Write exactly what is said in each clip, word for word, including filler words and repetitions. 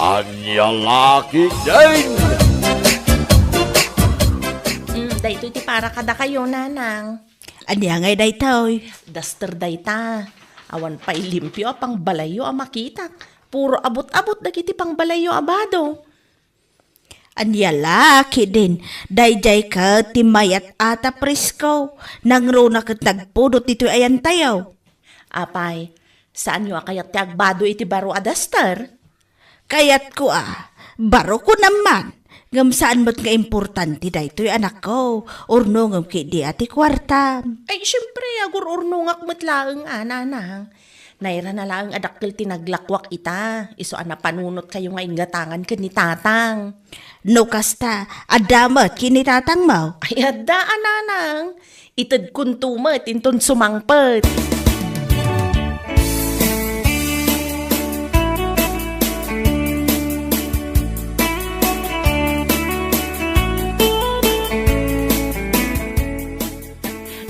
Ania la ketdin? Mm, daytoy ti para kadakayo, Nanang. Ania ngay daytoy? Duster dayta. Awan pay limpio a pangbalayyo a makitak. Puro abut-abut dagiti pangbalayyo a bado. Ania la ketdin, daydiay ket ti mayat-at a presko, nangruna ket nagpudot ditoy ayantayo. Apay, saanyo a kayat ti agbado iti baro a duster? Kayatko a, baro ko naman, ngem saan met nga importante daytoy, anakko, urnongem ketdi a ti kuartam. Ay, siempre, agur-urnongak met laeng a, Nanang. Nairana laeng a dakkel ti naglakuak ita, isu a napanunotkayo nga inggatangan ken ni Tatang. No kasta, adda met ken ni Tatangmo? Ay, adda a, Nanang. Itedkonto met inton sumangpet.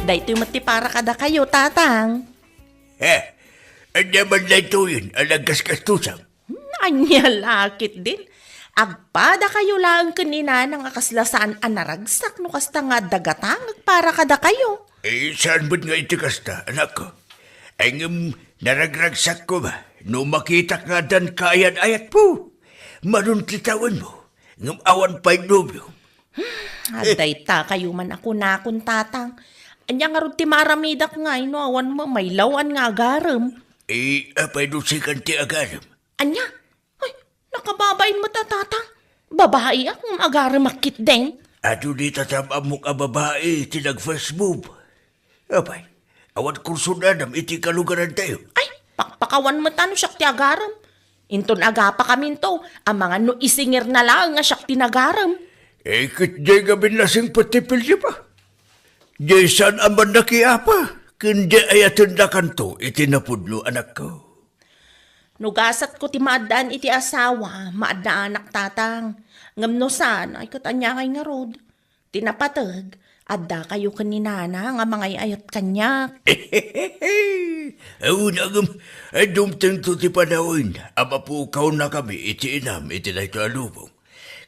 Daytoy met ti para kadakayo, Tatang. Eh, ania man daytoyen a nagkaskastosam? Hmm, ania la ketdin? Agpadakayo laeng ken ni Nanang a kasla saan a naragsak no kasta nga adda gatangek para kadakayo. Eh, saan met nga iti kasta, anakko? Ay, ngem naragragsak koma no makitak nga addan kaayat-ayatmo. Manon ti tawenmo, ngem awan pay nobio. Adda ita kayo man a kunakon, Tatang. Ania ngarud ti maaramidak ngay no awan met maylaw-an nga agarem? Eh, apay no sikan ti agarem? Ania? Ay, nakababain met a, Tatang. Babaiak ngem agaremak ketdin. Adu dita tam-ammok a babai ti nag-first move. Apay, awan kursunadam iti kalugarantayo? Ay, pakpakawan met a no siak ti agarem. Inton agapakaminto, amangan no isingirna laeng a siak ti nagarem. Eh, ket diay ngamin nasingpet ti pilyepa. Diay saan a mannakiapa, ken diay ayatendakanto iti napudno, anakko. No gasatko ti maaddaan iti asawa, maaddaanak, Tatang. Ngem no saan, ay ket ania ngay ngarud? Ti napateg, addakayo ken ni Nana nga mangay-ayat kaniak. Awan, agem, ay dumtengto ti panawen a mapukawennakami iti inam iti daytoy a lubong.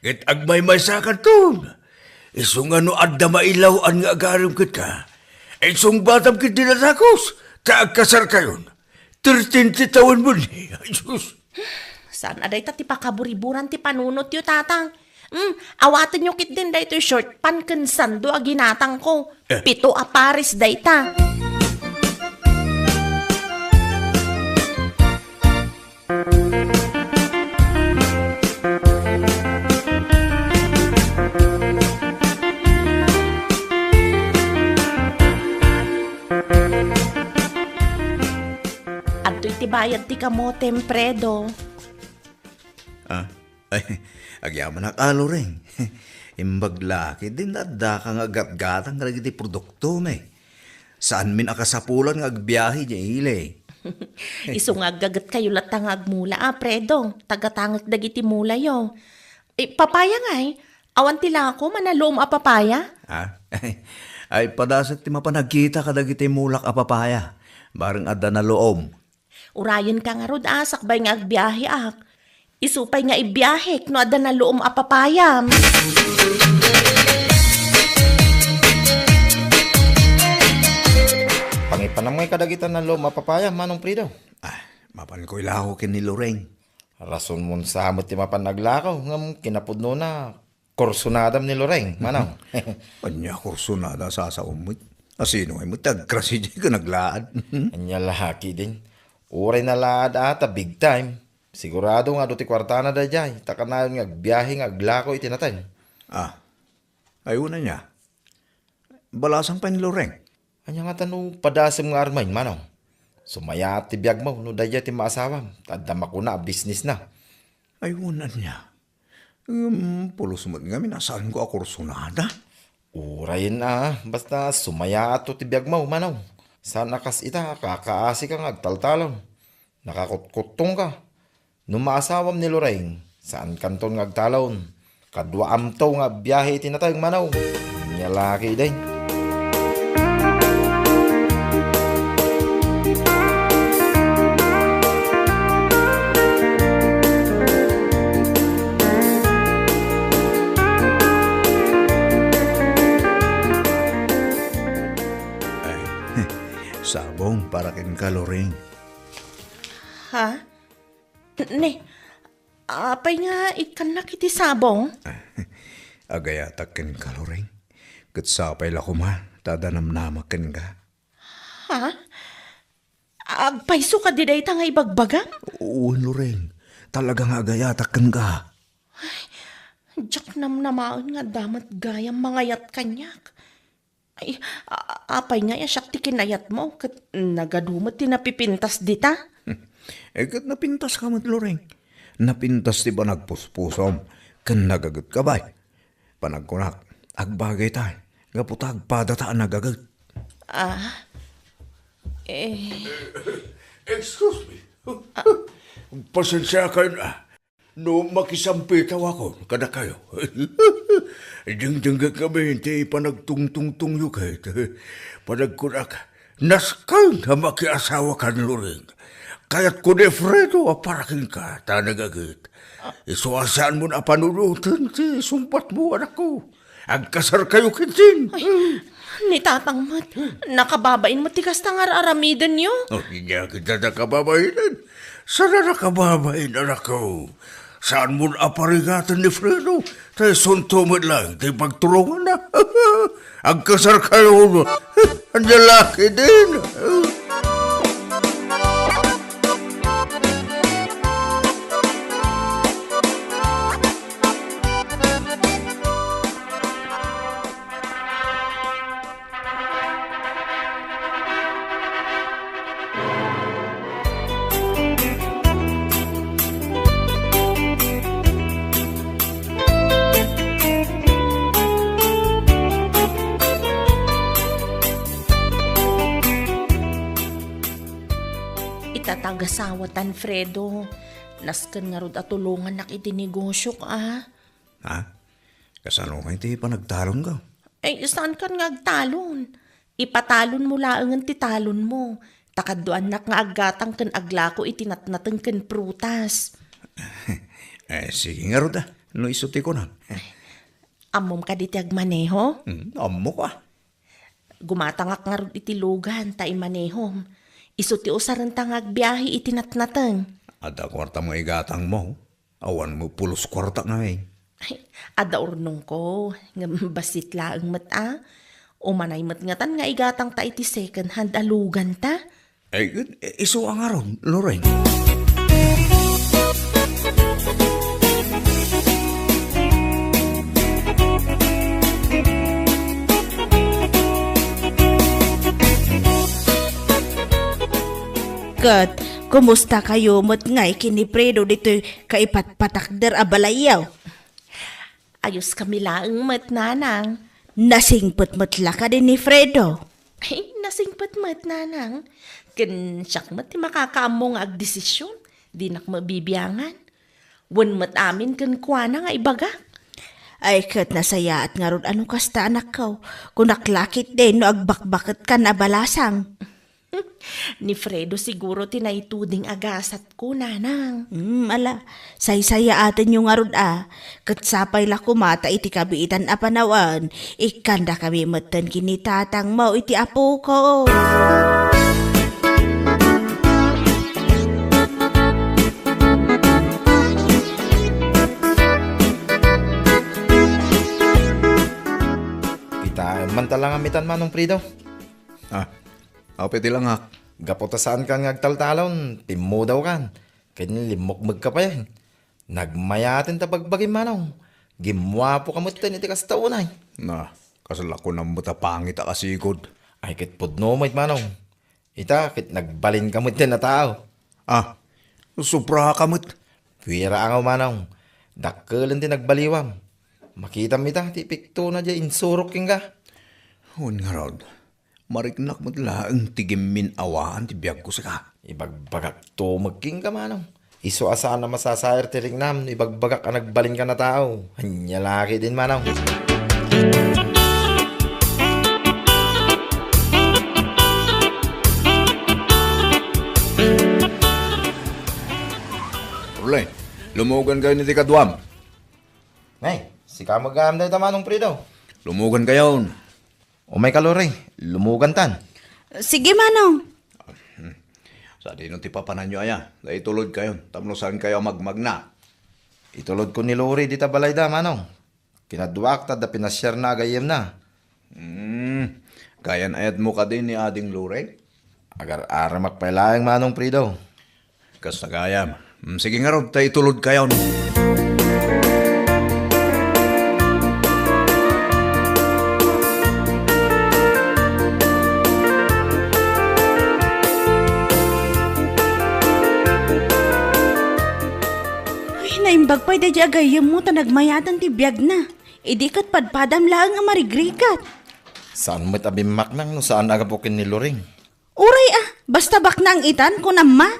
Ket agmaymaysakanton. Isu nga no adda mailaw-an nga agarem kenka, insungbatam ket dinadakos, ta agkasarkayon. Thirteen ti tawenmo ni. Ay, sus. Saan a dayta ti pakaburiburan ti panunotyo, Tatang? Hmm, awatenyo ketdin daytoy short pant ken sando a ginatangko. Eh. Pito a pares dayta. Adtoy ti bayad ti kamotem, Predo. Ah, ay, agyamanak a, Loreng. Imbag la ketdin addaka nga aggatgatang kadagiti produktom. Saanmin a kasapulan nga agbiahe diay ili. Isu nga aggagetkayo latta nga agmula a, Predo. Tagatangek dagiti mulayo. Eh, papaya ngay? Awan ti lako, manaluom a papaya? Ah? Ay, padasek ti mapan agkita kadagiti mulak a papaya. Bareng adda naluom. Urayenka ngarud a, sakbay nga agbiaheak. Isu pay nga ibiahek no adda naluom a papayam. Pangipanam ngay kadagita naluom a papaya, Manong Predo? Ah, mapanko ilako ken ni Loreng. Rasonmon sa met ti mapan aglako, ngem kinapudnona, kursunadam ni Loreng, Manong. Ania kursunada a sasaom met? Asino ngay met ti agkrasi diay ken aglaad? Ania la ketdin? Uray nalaad a ta big time. Sigurado nga adu ti kuartana daydiay, ta kanayon nga agbiahe nga aglako iti nateng. Ah, ay, wen ania? Balasang pay ni Loreng. Ania ngata no padasem nga armen, Manong? Sumayaat ti biagmo no daydiay ti maasawam, ta adda makuna a bisnisna. Ay, wen ania? Ngem pulos met ngamin a saanko a kursunada. Urayen a, basta sumayaatto ti biagmo, Manong. Saan a kas ita, kakaasika nga agtaltalon. Nakakutkuttongka. No maasawam ni Loreng, saankanton nga agtalon. Kaduaamto nga biahe iti nateng, Manong. Ania la ketdin? Kaloring. Ha? Ne, apay nga ikkannak iti sabong? Agayatak kenka, Loring. Ket sapay la koma ta adda namnamak kenka. Ha? Agpayso kadi dayta nga ibagbagam? Wen, Loring. Talaga nga agayatak kenka. Diak namnamaen nga adda met gayam mangayat kaniak. Ay, a-, apay nga siak ti kinayatmo, ket nagadu met ti napipintas dita? Eh, ket napintaska met, Loring. Napintas ti panagpuspusom, ken nagagetka, bay. Panagkunak, agbagayta, gapu ta agpadata a nagaget. Ah, eh. Excuse me. Pasensiakan, ah. No makisampitawakon kadakayo. Dingdinggekmi ti panagtungtungtongyo ket panagkunak, nasken a makiasawakan, Loring. Kayatko ni Fredo a para kenka ta nagaget. Isu a saanmo a panunoten ti sungbatmo, anakko. Agkasarkayo ketdin. Ay, ni tatang met, nakababain met ti kasta nga ar-aramidenyo. Oh, ania ket a nakababainen? Saan a nakababain, anakko? Saanmon a parigaten ni Fredo, ta isunto met laeng ti pagturonganna. Agkasarkayo, ania la ketdin? Ita ti agasawatan, Fredo. Nasken ngarud a tulongannak iti negosiok, a. Ha? Kasano ngay ti panagtalonka? Ay, saankan nga agtalon. Ipatalonmo laengen ti talonmo. Ta kaduanak nga aggatang ken aglako iti natnateng ken prutas. Eh, sige ngarud, a. No isu ti kunam. Ammom kadi ti agmaneho? Hmm, ammok, a. Gumatangak ngarud iti lugan ta imanehom. Isu ti usarenta nga agbiahe iti natnateng. Adda kuartam nga igatangmo? Awan met pulos kuarta ngay. Ay, adda urnongko, ngem bassit laeng met a. Umanay met ngatan nga igatangta iti second hand a luganta. Ay, isu a ngarud, Loren. Ket, kumusta kayo met ngay ken ni Fredo ditoy kaipatpatakder a balayyo? Ayoskami laeng met, nanang. Nasingpet met la kadi ni Fredo? Ay, nasingpet met, nanang. Ken siak met ti makakaammo nga agdesisyon. Dinak mabibiangan. Wen met amin kenkuana nga ibagak. Ay, ket nasayaat ngarud a no kasta, anakko. Kunak la ketdin no agbakbaketkan a balasang. Ni Fredo siguro ti naituding a gasatko, nanang. Hmm, ala, saysayaatenyo ngarud a. Ket sapay la koma ta iti kabiitan a panawen, ikkandakami metten ken ni tatangmo iti apoko. Kitaem man ta langamitan, Manong Fredo. Ah, apay ti langak? Gapu ta saankan nga agtaltalon, timmudawkan, ken limmukmegka pay. Nagmayaten ta bagbagim, Manong. Gimmuapoka metten iti kasta unay. Na, kasla kunam met a pangit a kasigud. Ay, ket pudno met, Manong. Ita, ket nagbalinka metten a tao. Ah, sobraka met. Puarta nga, Manong. Dakkelen ti nagbaliwam. Makitam ita, ti piktona diay insurok kenka. Wen ngarud. Mariknak met laeng ti gimmin-awaan ti biagko sika. Ibagbagakto met kenka, Manong. Isu a saan a masasair ti riknam no ibagbagak a nagbalinkan a tao. Ania la ketdin, Manong? Orle, lumugankayon iti kaduam. Nay, sika met gayam dayta, Manong Fredo. Lumugankayon. Umayka, Lore, lumugantan. Sige, Manong. Sadino ti papananyo aya? Ta itulodkayon, tapno saankayo a magmagna. Itulodko ni Lori dita balayda, Manong. Kinaduak ta adda pinasiarna a gayyemna. Hmm, kayan-ayatmo kadi ni Ading Lori? Agar-aramak pay laeng, Manong Fredo. Kasta gayam. Hmm, sige ngarud, ta itulodkayon. Ay, naimbag pay daydi a gayyemmo ta nagmayaten ti biagna. Idi ket padpadam laeng a marigrigat. Saan met a bimmaknang no saan a gapu ken ni Loring? Uray a, basta baknang itan, kunam man.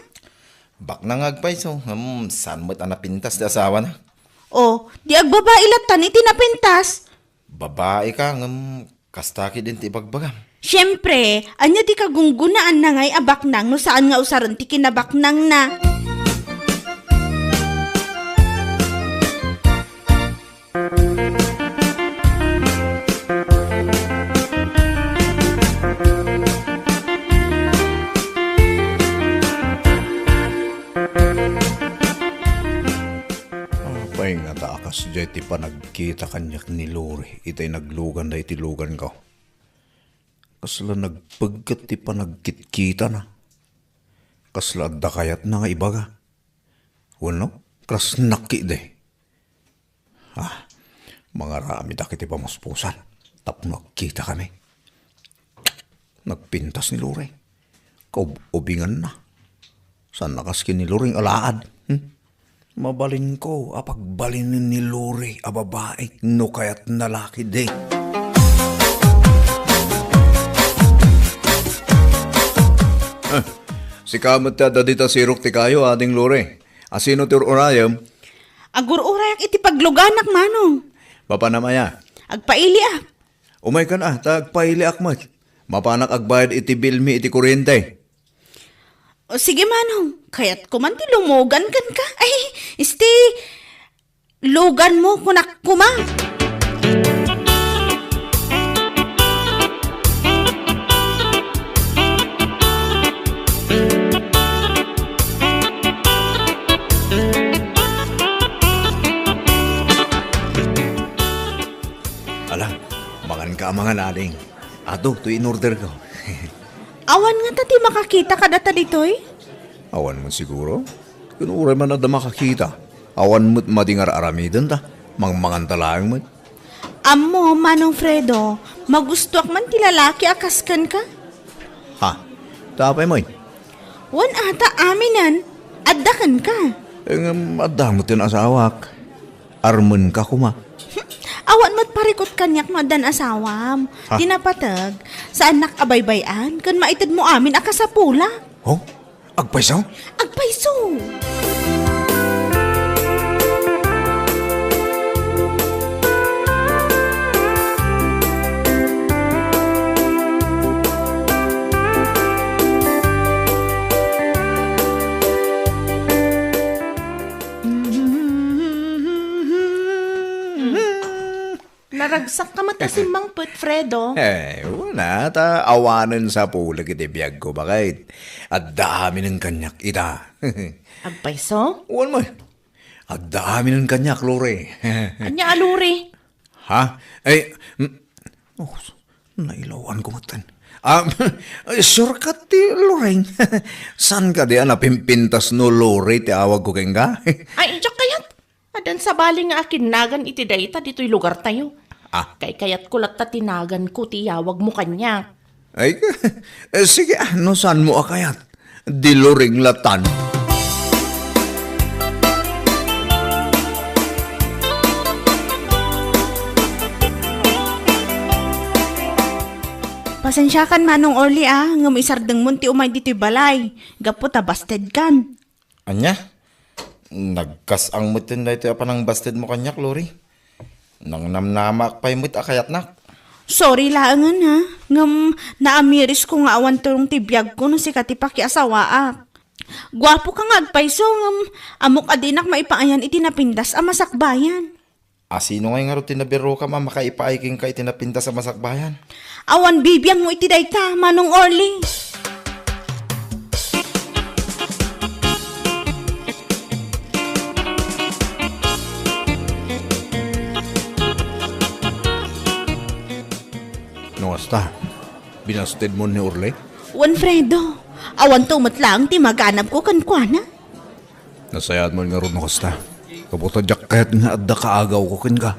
Baknang nga agpayso, hmm, saan met a napintas ti asawana? O, di agbabai lattan iti napintas. Babai ka, ngem kasta ketdin ti ibagbagam. Siempre, ania ti kagunggonaanna ngay a baknang no saan nga usaren ti kinabaknangna? Apay ngata a kasdiay ti panagkita kaniak ni Lori itay nagluganda iti luganko? Kasla nagpegget ti panagkitkitana. Kasla adda kayatna nga ibaga. Wenno, krasnak idi. Ah, mangaramedak iti pamuspusan tapno agkitakami. Nagpintas ni Lori. Kaub-ubinganna. Saan a kas ken ni Loring alaad. Hmm? Mabalinko a pagbalinen ni Lori a babai no kayatna la ketdi. Ah, sika met ti adda dita sirok ti kayo, Ading Lori. Asino ti ur-urayem? Agur-urayak iti pagluganak, Manong. Mapanam aya? Agpailiak. Umaykan a, ta agpailiak met. Mapanak agbayad iti bilmi iti kuryente. O, sige, Manong. Kayatko man ti lumugan kenka. Ay, isti, luganmo, kunak koma. Ala, mangan ka a mangan, Ading. Ato, toy in-order ko. Awan ngata ti makakita kadata ditoy? Awan met siguro. Ken uray man adda makakita, awan met madi nga ar-aramidenta. Mangmanganta laeng met. Ammo, Manong Fredo, magustoak man ti lalaki a kas kenka. Ha? Ta apay met? Wen ata aminen, adda kenka. Eh, ngem adda met ti asawak. Armenka koma. Awan met parikut kaniak no addan asawam. Ha? Ti napateg, saannak a baybay-an ken maitedmo amin a kasapulak. Oh? Agpayso? Agpayso! Naragsak ka met a simmangpet, Fredo. Eh, wala, ta awanen sapulek iti biagko, baket. Adda aminen kaniak ita. Agpayso? Wen met. Adda aminen kaniak, Lori. Ania a Lori? Ha? Ay, mm, oh, nailawanko metten. Ah, sure ka ti Loring? Saan kadi a napimpintas no Lori ti awagko kenka? Ay, diak kayat. Addan sabali nga akinnagan iti dayta ditoy lugartayo. Ah. Kaykayatko latta ti naganko ti iyawagmo kaniak. Ay, eh, sige, ah, no saanmo a kayat. Di Loring lattan. Pasensiakan, Manong Orly, ah, ngem isardengmon ti umay ditoy balay. Gapu ta bastedkan. Ania? Nagkas-ang metten daytoy a panangbastenmo kaniak, Lori. Nangnamnamaak pay met a kayatnak. Sorry laengen, ha. Ngem naamirisko nga awan turong ti biagko no sika ti pakiasawaak. Guapoka nga agpayso, ngem ammok a dinak maipaayan iti napintas a masakbayan. Asino ngay ngarud ti nabiarokam a makaipaay kenka iti napintas a masakbayan? Awan bibiangmo iti dayta, Manong Orly. Ta, binastedmon ni Orly? Wen, Fredo, awanto met laeng ti maganabko kenkuana. Nasayaat met ngarud no kasta. Gapu ta diak kayat nga adda kaagawko kenka.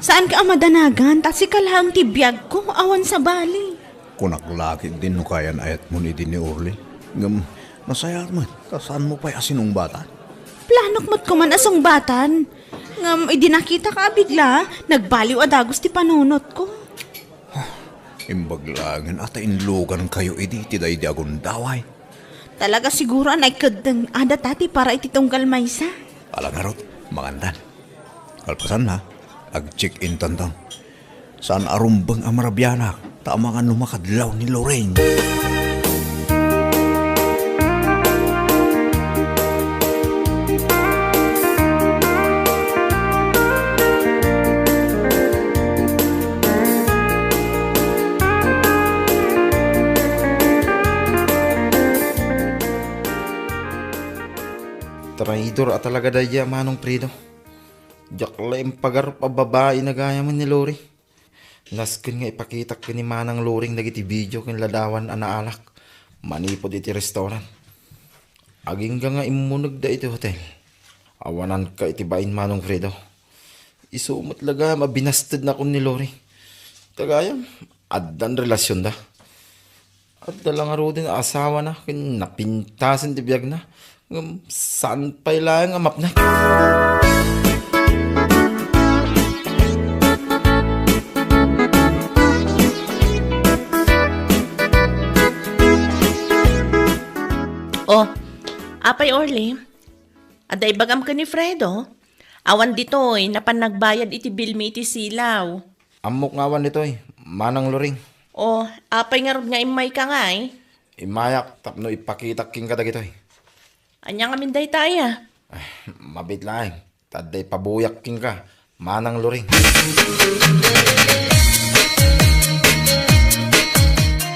Saanka a madanagan, ta sika laeng ti biagko, awan sabali. Kunak la ketdin no kayan-ayatmon idi ni Orly. Ngem, nasayaat met, ta saanmo pay a sinungbatan? Planok met koman a sungbatan. Ngem, idi nakitaka a bigla, nagbaliw a dagus ti panunotko. Imbag laengen a ta inlugankayo idi ti daydi a gundaway. Talaga siguro a naikeddeng a data ti para iti tunggal maysa. Ala ngarud, mangantan. Kalpasanna, ag-check-in tanton. Saan a rumbeng a marabianak, ta amangan no makadlaw ni Lorraine. Traidor a talaga daydiay a Manong Fredo. Diak la impagarup a babaina gayamen ni Lori. Nasken nga ipakitak ken ni Manang Loring dagiti video ken ladawan a naalak manipud iti restaurant. Agingga nga immunegda iti hotel. Awananka iti bain, Manong Fredo. Isu met la gayam a binastednakon ni Lori. Ta gayam, addan relasionda. Adda la ngaruden a asawana ken napintasen ti biagna, ngem saan pay laeng a mapnek. Oh, apay Orly? Adda ibagam ken ni Fredo? Awan ditoy, napan nagbayad iti bilmi iti silaw. Ammok nga awan ditoy, Manang Loring. Oh, apay ngarud nga immayka ngay? Immayak tapno ipakitak kenka dagitoy. Ania ngamin dayta aya? Ay, mabiit laeng. Ta adda ipabuyak kenka, Manang Loring.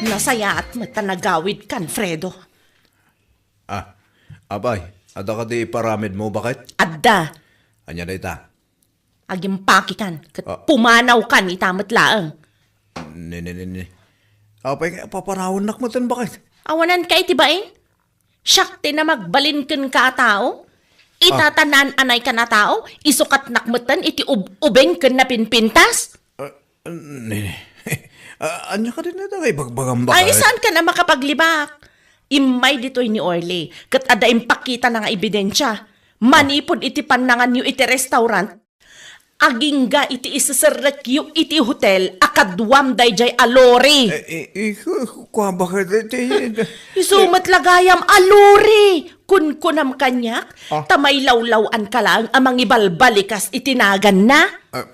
Nasayaat met ta nagawidkan, Fredo. Ah, apay, adda kadi iparamidmo, baket? Adda. Ania dayta? Agimpakikan, ket Ah. pumanawkan ita met laeng. Ni, ni, ni, ni. Apay nga papanawannak metten, baket? Awananka iti bain? Siak ti namagbalin kenka a tao? Ita Ah. ta naan-anaykan a tao? Isukatnak metten iti ub-, ubing ken napinpintas? Ah, ni, ni. Ah, ania kadi dayta nga ibagbagam, baket? Ay, saanka a makapaglibak? Immay ditoy ni Orly, ket adda impakitana nga ebidensia. Manipud iti pannanganyo iti restaurant, agingga iti iseserrekyo iti hotel a kaduam daydiay a Lori. Eh, eh, eh, ku-, ku-, kua, baket, eh, eh, eh, Isu met la gayam a Lori! Kunkunam kaniak, Ah. ta mailawlaw-anka laeng a mangibalbalikas iti naganna. Ah,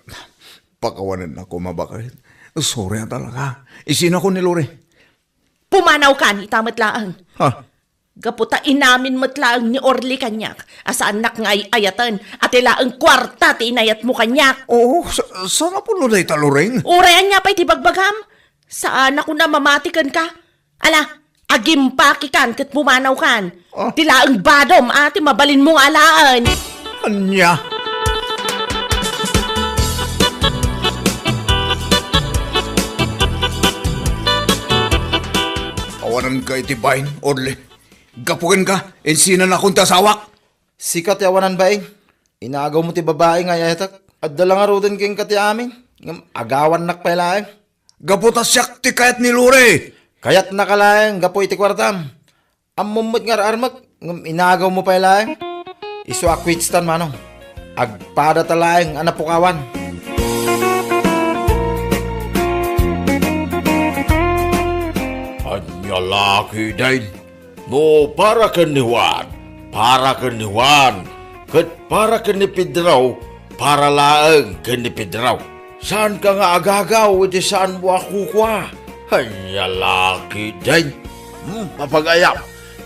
pakawanennak koma, baket. Sorry a talaga. Isinako ni Lori. Pumanawkan ita met laeng. Ha? Gapu ta inamin met laeng ni Orly kaniak a saannak nga ay-ayaten a ti laeng kuarta ti inayatmo kaniak. Oo, sa-, saan a pudno dayta, Loring? Uray ania pay ti bagbagam? Saanakon a mamati kenka. Ala, agimpakikan ket pumanawkan. Ah. Ti laeng badom a ti mabalinmo nga alaen. Ania? Awananka iti bain, Orly. Gapu kenka, insinanakon ti asawak. Sika ti awanan bain. Inagawmo ti babai nga ay-ayatek. Adda la ngaruden kenka ti amin. Ngem agawannak pay laeng. Gapu ta siak ti kayat ni Lori. Kayatnaka laeng gapu iti kuartam. Ammom met nga ar-armek, ngem inagawmo pay laeng. Isu a kwitstan, Manong. Agpadata laeng a napukawan. Ania la ketdin? No para ken ni Juan, para ken ni Juan, ket para ken ni Pedro, para laeng ken ni Pedro. Saanka nga agagaw iti saanmo a kukua? Ania la ketdin? Hmm, mapagayam,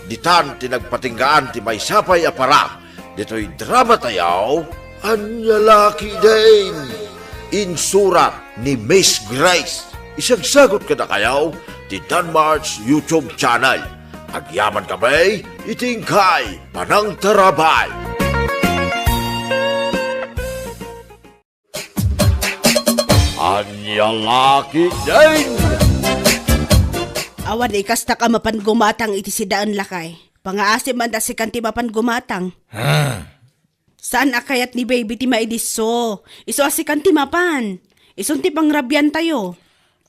ditan ti nagpatinggaan ti maysa pay a para ditoy drama tayo. Ania la ketdin? Insurat ni Miss Grace. Isagsagut kadakayo ti Danmar's YouTube channel. Agyaman kami iti inkay panangtarabay. Ania la ketdin? Awan ikastak a mapan gumatang iti sidaen, lakay. Pangaasim man ta sikan ti mapan gumatang. Ha? Saan a kayat ni baby ti maidisso? Isu a sikan ti mapan. Isun ti pangrabiantayo.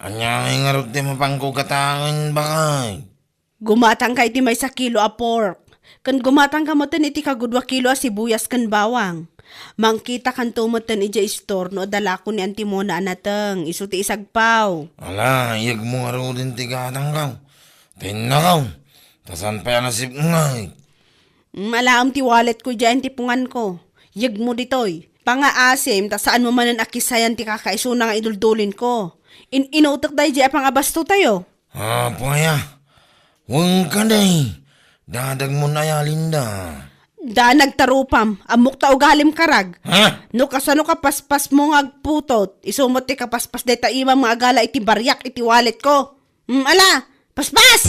Ania ngarud ti mapanko gatangen, bakay? Gumatangka iti maysa kilo a pork, ken gumatangka metten iti kagudua kilo a sibuyas ken bawang. Mangkitakanto metten idiay istor no adda lako ni Auntie Mona a nateng, isu ti isagpaw. Ala, iyegmo ngaruden ti gatangko. Tinnakaw, ta saan pay a nasipnget. Mm, alaem ti walletko idiay antipunganko. Iyegmo ditoy. Pangaasim, ta saanmo manen a kisayan ti kakaisuna nga iduldulinko. In-inutek daydiay a pangabastotayo. Apo aya, wen kadi, dadagmon aya, Linda. Da nagtarupam, ammok ta ugalim karag. Ha? No kasano kapaspasmo nga agputot, isu met ti kapaspas dayta imam nga agala iti bariak iti walletko. Hmm, ala, paspas!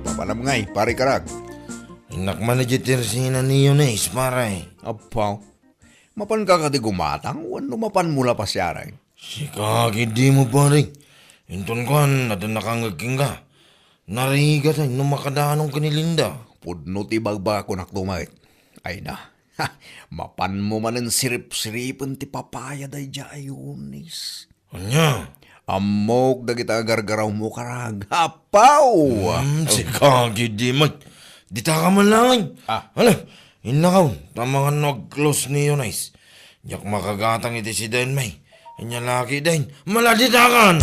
Papanam ngay, pare karag. Innak man idiay tersina ni Eunice, pare. Apo, mapanka kadi gumatang wenno mapanmo la pasiareng? Sika ketdi met, pare. Inton kuan, adda nakangngeg kenka. Narigat ay no makadaanong ken ni Linda. Pudno ti bagbagakunak met. Ay na. Ha, mapanmo manen siripsiripen ti papaya daydiay a Eunice. Ania? Ammok dagita a gargarawmo karag. Apaw! Hmm, sika ketdi met. Ditaka man laeng. Ah. Ala, innakaw, ta amangan no ag-close ni Eunice. Diak makagatang iti sidaen, may. Ania la ketdin, maladitakan!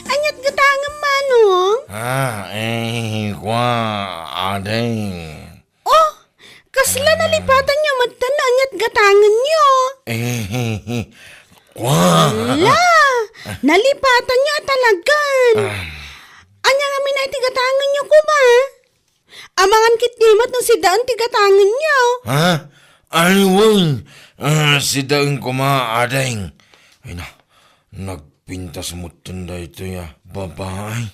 Aniat gatangem, Manong? Ah, eh, kua, ading. Oh, kasla nalipatanyo met no aniat gatangenyo? Eh, kua. Ala, nalipatanyo a talagan. Ah. Ania ngamin a iti gatangenyo koma? Amangan ketdi met no sidaen ti gatangenyo. Ha? Ay, wen. Ah, sidaen koma, ading. Ay na, nagpintas metten daytoy a babai.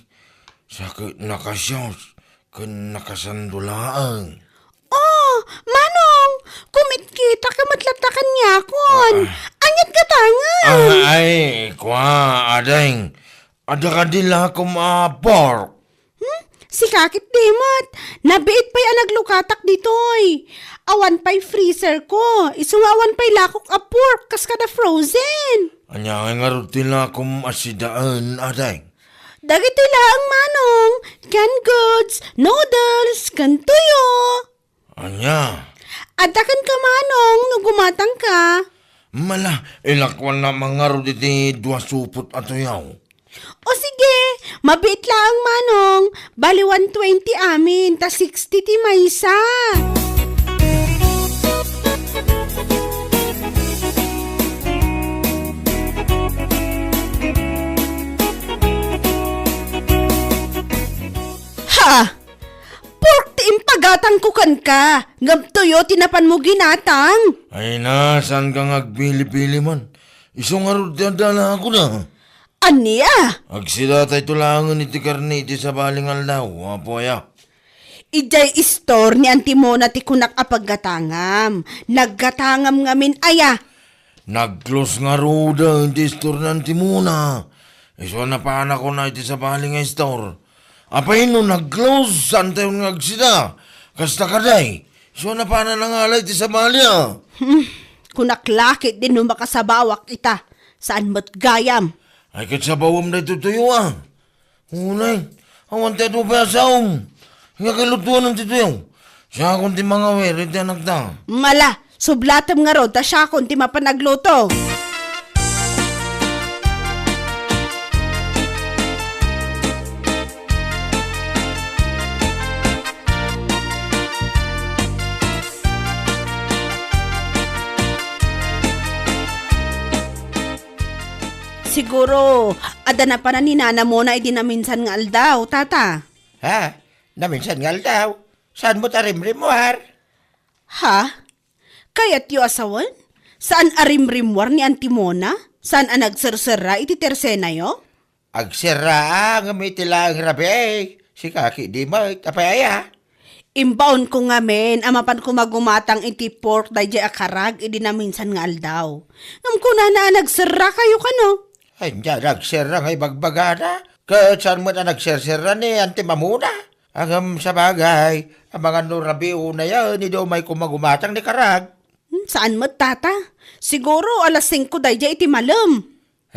Sa ket nakasios ken nakasando laeng. Oh, Manong, kumitkita ka met latta kaniakon. Ah, ah. Aniat gatangen? Ah, ay, kua, ading. Adda kadi lakom a pork? Hmm? Sika ketdi met. Nabiit pay a naglukatak ditoy. Awan pay freezer ko. Isu nga awan pay lakok a pork kas kada frozen. Ania ngay ngarud ti lakom a sidaen, ading? Dagitoy laeng, Manong. Canned goods, noodles, ken tuyo. Ania? Adda kenka, Manong, no gumatangka. Mala, ilakuanna man ngarud iti dua supot a tuyaw. O sige, mabiit laeng, Manong. Bali one twenty amin, ta sixty ti maysa. Ha! Pork ti impagatangko kenka, ngem tuyo ti napanmo ginatang. Ay na, saanka nga agpili-pili man? Isu ngarud ti adda lakoda. Ania? Agsidatayto laengen iti karne iti sabali nga aldaw, apo aya. Idiay istor ni Auntie Mona ti kunak a paggatangam. Naggatangam ngamin aya. Nag-close ngaruden ti istor ni Auntie Mona. Isu a napanakon iti sabali nga istor. Apay no nag-close, saantayon nga agsida? Kasta kadi, isu a napanan nangala iti sabali a. Hmm, kunak la ketdi no makasabawak ita. Saan met gayam? Ay, ket sabawam daytoy tuyo a. Unay, awan ti adu pay a saom. Nga kalutuan ti tuyo. Siakon ti mangawir iti anakta. Mala, sublatem ngarud ta siakon ti mapan agluto. Siguro, adda napanan ni Nana Mona idi naminsan nga aldaw, tata. Ha? Naminsan nga aldaw, saan met a rimrimmuar? Ha? Kayatyo a sawen? Saan a rimrimmuar ni Auntie Mona? Saan a nagserserra iti tersenayo? Agserra, ngem iti laeng rabii, sika ketdi met, apay aya? Imbaonko ngamin a mapanko magumatang iti pork daydiay a karag idi naminsan nga aldaw. Ngem kunana a nagserrakayo kano? Ania, nagserra nga ibagbagana? Ket saan met a nagserserra ni Auntie Mona? Ngem sabagay, amangan no rabii unayen, idi umayko magumatang ni karag. Hmm, saan met, Tata? Siguro alas singko daydiay iti malem.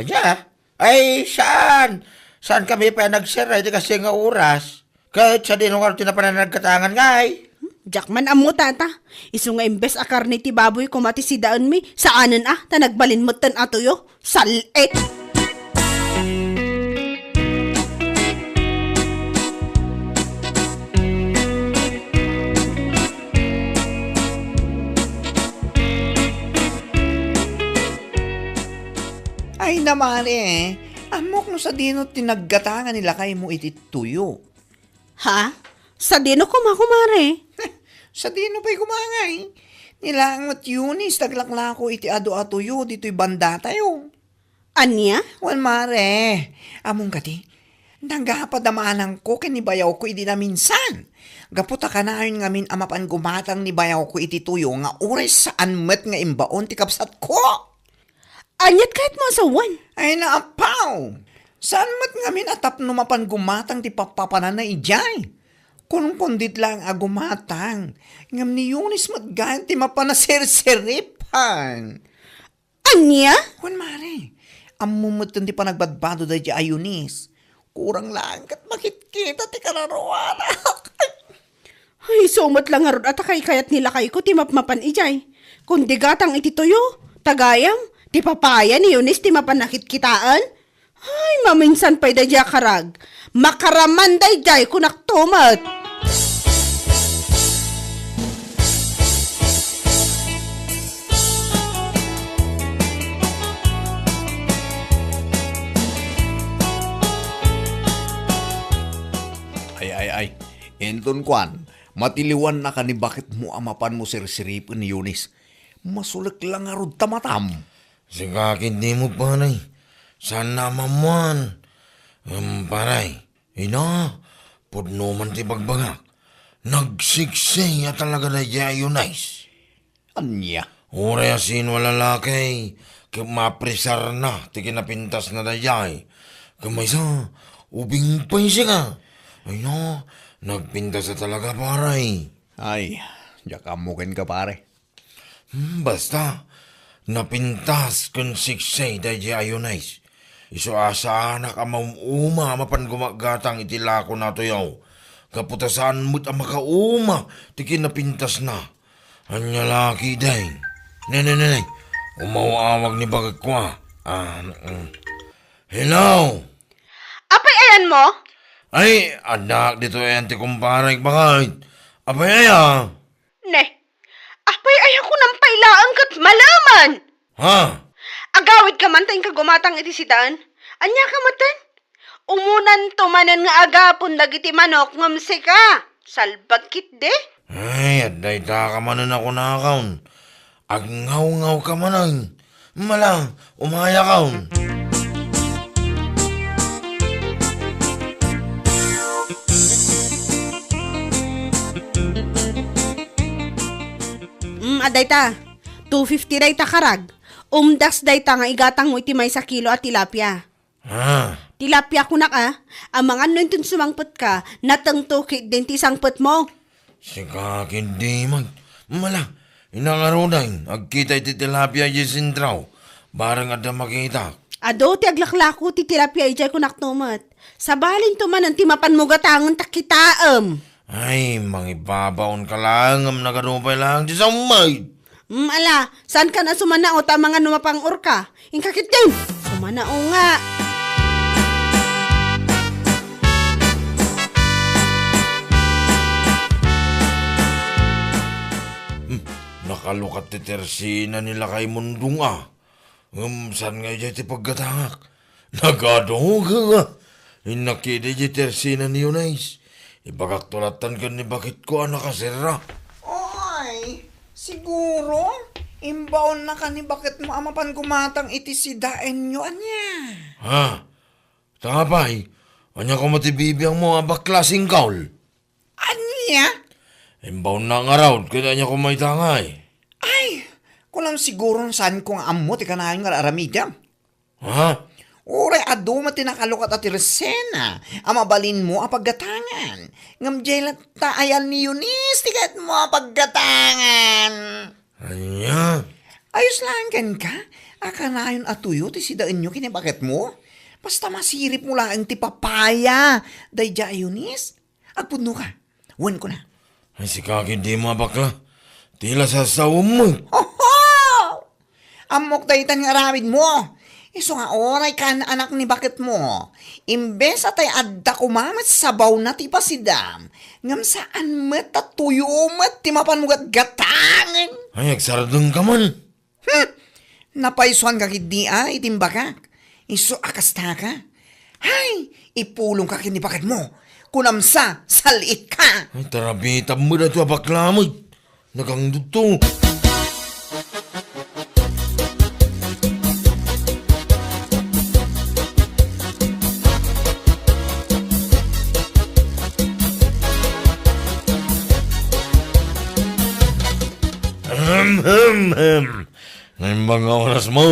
Ania? Ay, saan? Saankami pay a nagserra iti kastoy nga oras? Ket sadino ngarud ti napan a naggatangan ngay? Diak man ammo, Tata. Isu nga imbes a karne ti baboy koma ti sidaenmi, saanen a, ta nagbalin metten a tuyo. Sal-it! Ay, namari, ammok no sadino ti naggatangan ni lakaymo iti tuyo. Ha? Sadino koma, kumare? Sadino pay koma ngay? Ni laeng met Eunice ti aglaklako iti adu a tuyo ditoy bandatayo. Ania? Wen, mare, ammom kadi, nagapad a maanangko ken ni bayawko idi naminsan. Gapu ta kanayon ngamin a mapan gumatang ni bayawko iti tuyo nga uray saan met nga imbaon ti kabsatko. Aniat kayatmo a sawen? Ay, naapaw! Saan met ngamin a tapno mapan gumatang ti pappapananna idiay? Kunkundiet laeng a gumatang, ngem ni Eunice met gayam ti mapan a serseripan. Ania? Wen, mare, ammom metten ti panagbadbado daydiay a Eunice. Kurang laeng ket makitkita ti kararuanak. Ay, isu met la ngarud a ta kaykayat ni lakayko ti mapmapan idiay. Kundi gatang iti tuyo, ta gayam, ti papaya ni Eunice ti mapan a kitkitaen. Ay, maminsan pay daydiay a karag. Makaraman daydiay, kunakto met. Ay, ay, ay. Inton kuan, matiliwannaka ni baketmo a mapanmo serseripen ni Eunice. Masulek la ngarud ta matam. Sika ketdi met, pare. Saan a maammuan. Em, pare, ina, pudno man ti bagbagak. Nagsiksay a talaga daydiay a Eunice. Ania? Uray a sino a lalaki, ket mapresarna ti kinapintasna daydiay. Ket maysa, ubing pay sika. Ay na, nagpintas a talaga, pare. Ay, diak ammo kenka, pare. Hmm, basta, napintas ken siksay daydiay a Eunice. Isu a saanak a maum-uma a mapan gumagatang iti lakona a tuyo. Gapu ta saan met a makauma ti kinapintasna. Ania la ketdi? Ne, ne, ne, ne. Umaw-awag ni baketko a. Ah, mm. Hello? Apay ayanmo? Ay, addaak ditoy ayan ti kumparek, baket. Apay aya? Ne, apay aya kunam pay laeng ket malemen? Ha? Agawidka man ta inka gumatang iti sidaen? Aniaka metten? Umunanto manen nga agapon dagiti manok ngem sika, salbag ketdi? Ay, adda itaka manen a kunakon. Agngawngawka manen. Mala, umayakon. Mm, adda ita. Two fifty dayta karag. Umdas dayta nga igatangmo iti maysa kilo a tilapia. Ah. Tilapia kunak a, amangan no inton sumangpetka, natengto ketdin ti sangpetmo. Sika ketdi met. Mala, inangaruden, agkita iti tilapia idiay sentro. Bareng adda makita. Adu ti aglaklako ti tilapia idiay kunakto met. Sabalinto manen ti mapanmo gatangen ta kitaem. Ay, mangibabaonka laeng ngem nagadu pay laeng ti sammay. Mm, ala, saankan a sumanao ta amangan no mapangngaorka? Inka ketdin! Sumanao nga! Hmm, nakalukat ti tersina ni Lakay Mundong a. Ngem saan nga idiay ti paggatangak? Nagadu nga. Innak idi ti tersina ni Eunice. Ibagakto lattan ken ni baketko a nakaserra. Oy, siguro, imbaonnaka ni baketmo a mapan gumatang iti sidaenyo, ania? Ha? Ta apay, ania koma ti bibiangmo a bakla, singkaw? Ania? Imbaonna ngarud, ket ania koma ita ngay? Ay, kunam siguro no saanko nga ammo ti kanayon nga ar-aramidem. Ha? Uray adu met ti nakalukat a tersena a mabalinmo a paggatangan. Ngem diay latta ayan ni Eunice ti kayatmo a paggatangan. Ania? Ayos laeng kenka a kanayon a tuyo ti sidaenyo ken ni baketmo. Basta masiripmo laeng ti papaya daydiay a Eunice. Agpudnoka. Wen kuna. Ay, sika ketdi, a bakla. Ti la sasawem met. Oho! Ammok daytan nga aramidmo. Isu nga uray kaan-anak ni baketmo. Imbes a tay adda koma met sabawna ti ipasidam, ngem saan met ta tuyo met ti mapanmo gatgatangen. Ay, agsardengka man. Hmm! Napaysuanka ketdi a iti imbagak. Isu a kastaka. Hay, ipulongka ken ni baketmo. Kunam sa, sal-itka. Ay, tarabitam met daytoy a bakla met. Nagangdudto. Ahem, hem, hem. Naimbag nga orasmo,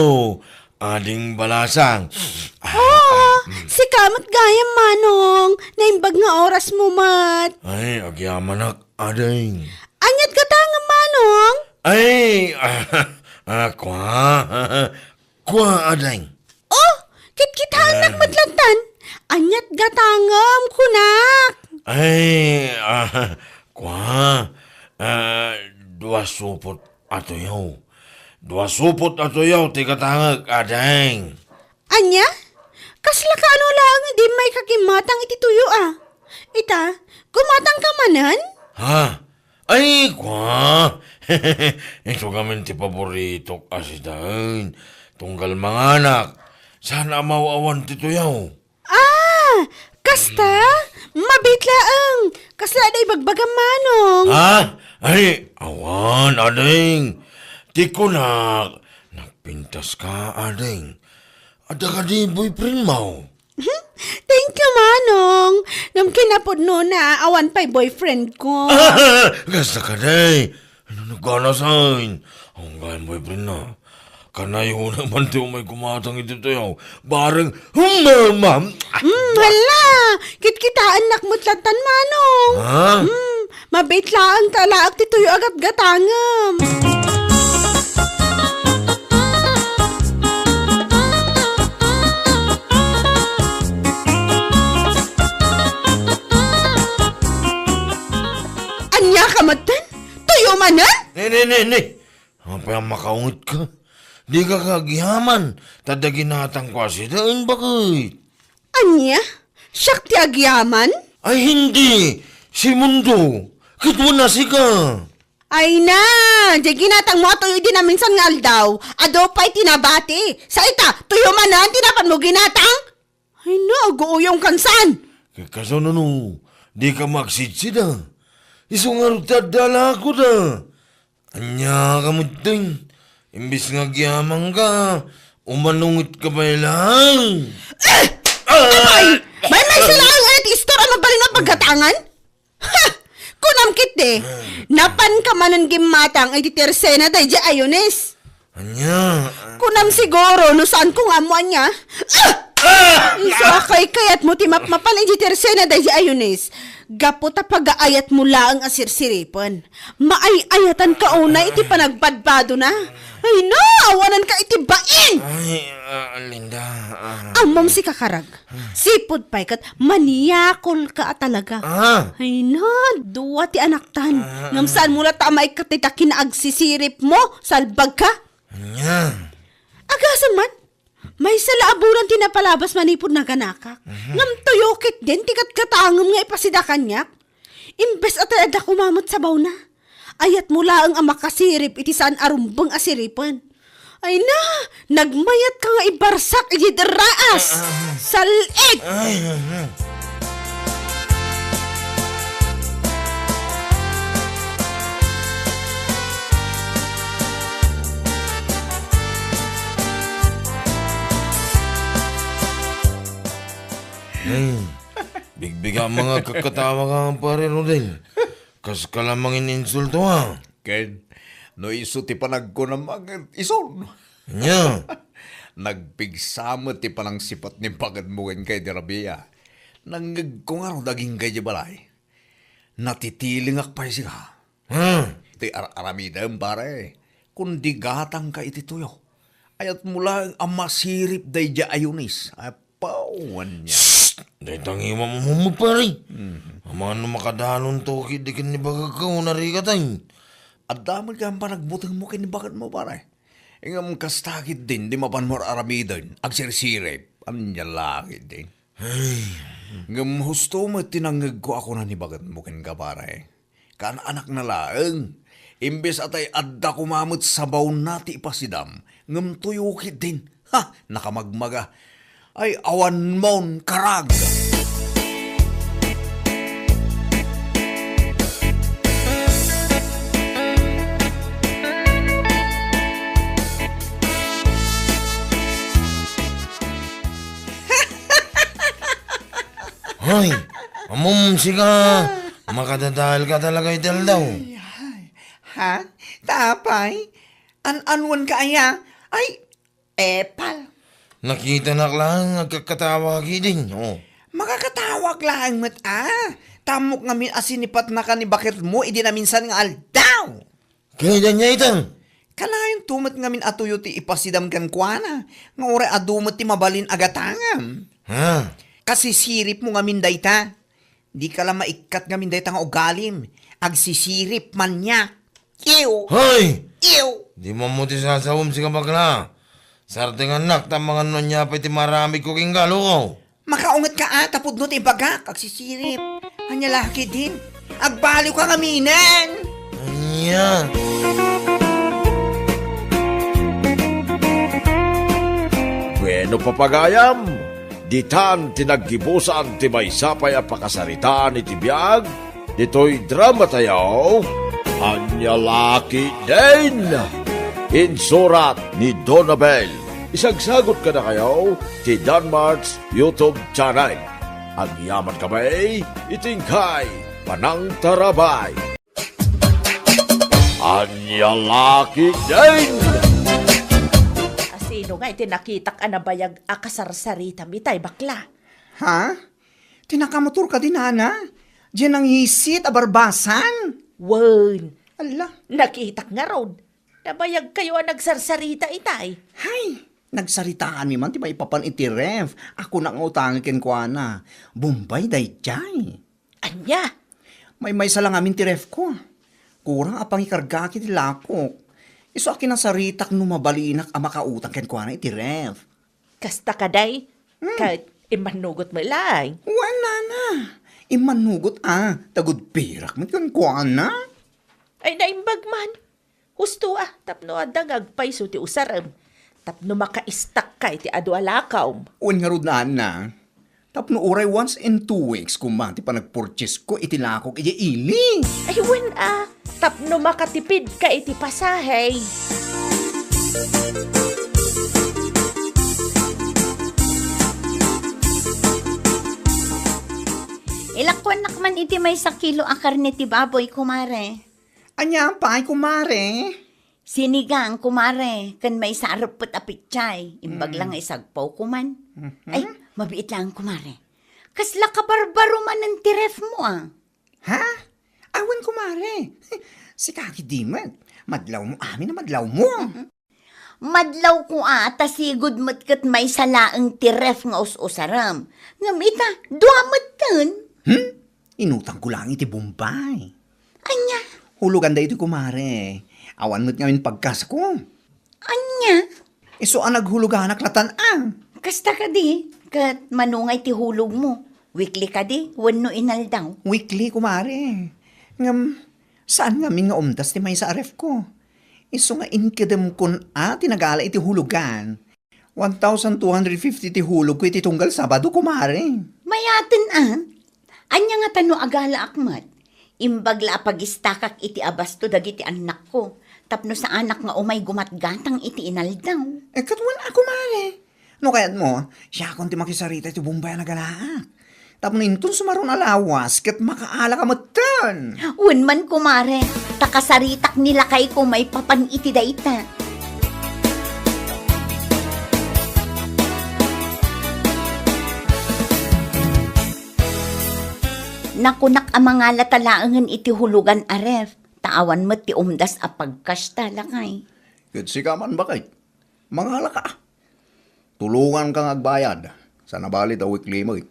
Ading Balasang. Oo, sika met gayam, Manong. Naimbag nga orasmo met. Ay, agyamanak, Ading. Aniat gatangem, Manong? Ay, ah, ah, kua. Kua, Ading. Oh, kitkitaennak met lattan. Aniat gatangem, kunak. Ay, ah, kua. Ah, dua supot a tuyo. Dua supot a tuyo ti gatangek, Ading. Ania? Kasla kaano laeng idi immayka gimmatang iti tuyo a? Ita, gumatangka manen? Ha? Ay, kua! Isu ngamin ti paboritok a sidaen. Tunggal manganak, saan a maw-awan ti tuyo. Ah! Kasta? Mabiit laeng. Kasla adda ibagbagam, Manong. Ha? Ay, awan, Ading. Ti kunak, nagpintaska, Ading. Adda kadi boyfriendmo? Thank you, Manong. Ngem kinapudnona, awan pay boyfriendko. Kasta kadi. Ano nagkanasan? Ang gayam boyfriend na. Kanayon man ti umay gumatang iti tuyo. Bareng humama. Hmm, hala! Kitkitaennak met lattan, Manong. Ha? Hmm, mabiit laeng ta alaek ti tuyo a gatgatangem. Ania ka metten? Tuyo manen? Ne, ne, ne, ne. Apay a makaunget ka? Dika agyaman, ta adda ginatangko a sidaen, baket. Ania? Siak ti agyaman? Ay, hindi. Si Mundo. Ket wen a sika. Ay na, diay ginatangmo a tuyo idi naminsan nga aldaw. Adu pay ti nabati. Sa ita, tuyo manen ti napanmo ginatang? Ay na, aguuyongkan saan? Ket kasano no, dika agsidsida. Isu ngarud ti adda alaekda. Ania ka metten? Imbes nga agyamanka, umanungetka pay laeng. Eh! Apay! Maymaysa laeng aya ti istor a mabalin a paggatangan? Ha! Kunam ketdi, napanka manen gimmatang iti tersena daydiay a Eunice. Ania? Kunam siguro no saanko nga ammo ania. Ah! Ah! Isu a kaykayatmo ti mapmapan iti tersena daydiay a Eunice. Gapu ta pagaayatmo laeng a sirsiripen. Maay-ayatanka unay iti panagbadbadona. Ay na, awananka iti bain! Ay, ah, Linda, ah. Ammom, sika karag. Sipud pay ket maniakolka a talaga. Ah. Ay na, dua ti anaktan. Ah. Ngem saanmo latta a maikkat dayta kinaagsisiripmo, salbagka? Ania? Agasem man, maysa la a bulan ti napalabas manipud naganakak. Mhm. Ngem tuyo ketdin ti gatgatangem nga ipasida kaniak. Imbes a tay adda koma met sabawna, ayatmo laeng a makasirip iti saan a rumbeng a siripen. Ay na, nagmayatka nga ibarsak iti derraas. Ah, ah, ah. Sal-it! Ay, ah, ah. Ay, bigbiga mga kakatawa ka, pare Rodel. Kas ka lamang ininsulto, ha? Ken, no isu ti panagkunam, ison. Nya? Nagpigsa met ti panangsipat ni bagad mo ken kay di Rabia. Nangngegko ngarud agingga idiay balay. Natitilingak pay sika. Ha? Ti ar-aramidem, pare. Kundi gatangka iti tuyo. Ayat mo laeng a masirip daydiay a Eunice. Apaw, ania. Shh! Dayta ngiwam mo, pare. Mhm. Amangan no makadalon to, kidi ken ni bagagko, narikatay. Adda met kayat panagbutengmo ken ni bagad mo, pare. Ngem kasta ketdin, di mapan mo ar-aramiden, agsirsirip. Ania la ketdin. Ay. Ngem husto met ti nangngegko a kuna ni bagad mo kenka, pare. Kaan-anakna laeng. Imbes a tay adda koma met sabawna ti ipasidam, ngem tuyo ketdin. Ha! Nakamagmaga. Ay, awan mon karag! Hoy, ammom sika, makadadael ka talaga iti aldaw. Ay, ay. Ha? Tapay? An-anuan ka aya? Ay, epal. Nakitanak laeng agkakkatawa ketdin, oh. Makakatawak laeng met, a. Tammok ngamin a sinipatnaka ni bagad mo idi naminsan nga aldaw. Kayat ania ita? Kanayon to met ngamin a tuyo ti ipasidam kenkuana, nga uray adu met ti mabalin a gatangam. Ha? Kasisirip mo ngamin dayta. Dika la maikkat ngamin dayta nga ugalim. Agsisirip, maniak. Ew! Hoy! Ew! Di mo ammo ti sasawem, sika bakla. Sartengannak, ta amangan no ania pay ti maaramidko kenka, loko. Makaunget ka a, ta pudno ti ibagak, agsisirip. Ania la ketdin? Agbaliw ka ngaminen! Ania? Bueno, papagayam, ditan ti naggibusan ti maysa pay a pakasaritaan iti biag ditoy dramatayo, Ania la ketdin! Insurat ni Donabel. Isagsagot kadakayo ti Danmart's YouTube channel. Agyaman kami iti inkay panangtarabay. Ania la ketdin! Asino nga iti nakitak a nabayag a kasarsaritam itay, bakla? Ha? Ti nakamotor kadi, nana? Diay nangisit a barbasan? Wen. Alla. Nakitak ngarud. Nabayagkayo a nagsarsarita itay. Hay, nagsaritaanmi man ti maipapan iti ref a kuna nga utangek kenkuana. Bombay daydiay. Ania? Maymaysa la ngamin ti refko. Kurang a pangikargaak iti lakok. Isu a kinasaritak no mabalinak a makautang kenkuana iti ref. Kasta kadi? Hmm. Ket immannugot met laeng. Wen, nana. Immannugot a, ta agudpirak met kenkuana. Ay, naimbag man. Husto a, tapno adda nga agpayso ti usarem. Tapno makaistakka iti adu a lakawm. Wen ngarud, nana. Tapno uray once in two weeks koma ti panagpurchasesko iti lakok idiay ili. Ay, wen a, tapno makatipidka iti pasahe. Ilakuannak man iti maysa kilo a karne ti baboy, kumare. Ania pay, kumare? Sinigang, kumare, ken maysa a reppet a pechay. Imbag la nga isagpaw, kuman. Mhm. Ay, mabiit laeng, kumare. Kasla kabarbaro manen ti ref mo, a. Ha? Awan, kumare. Sika ketdi met. Madlawmo amin a madlawmo. Madlawko a, ta sigud met ket maysa laeng ti ref nga us-usarem. Ngem ita, dua metten. Hmm? Inutangko laeng iti Bombay. Ania? Hulugan daytoy, kumare. Awan met ngamin pagkasko. Ania? Isu a naghuloganak latan a. Kasta kadi, ket mano ngay ti hulogmo? Weekly kadi wenno inaldaw? Weekly, kumare. Ngem, saan ngamin nga umdas ti maysa a refko. Isu nga inkedemkon a ti nagala iti hulogan. One thousand two hundred fifty ti hulogko iti tunggal Sabado, kumare. Mayaten a. Ania ngata no agalaak met? Imbag la a pagistakak iti abasto dagiti annakko, tapno saanak nga umay gumatgatang iti inaldaw. Eh, ket wen a, kumare. No kayatmo, siakon ti makisarita iti Bombay a nagalaak. Tapno inton sumaron a lawas, ket makaalaka metten. Wen man, kumare, ta kasaritak ni lakayko maipapan iti dayta. Nakunak a mangalata laengen iti hulugan a ref, ta awan met ti umdas a pagkasta, lakay. Ket sika man, baket. Mangalaka. Tulonganka nga agbayad. Saan a bale ta weekly met.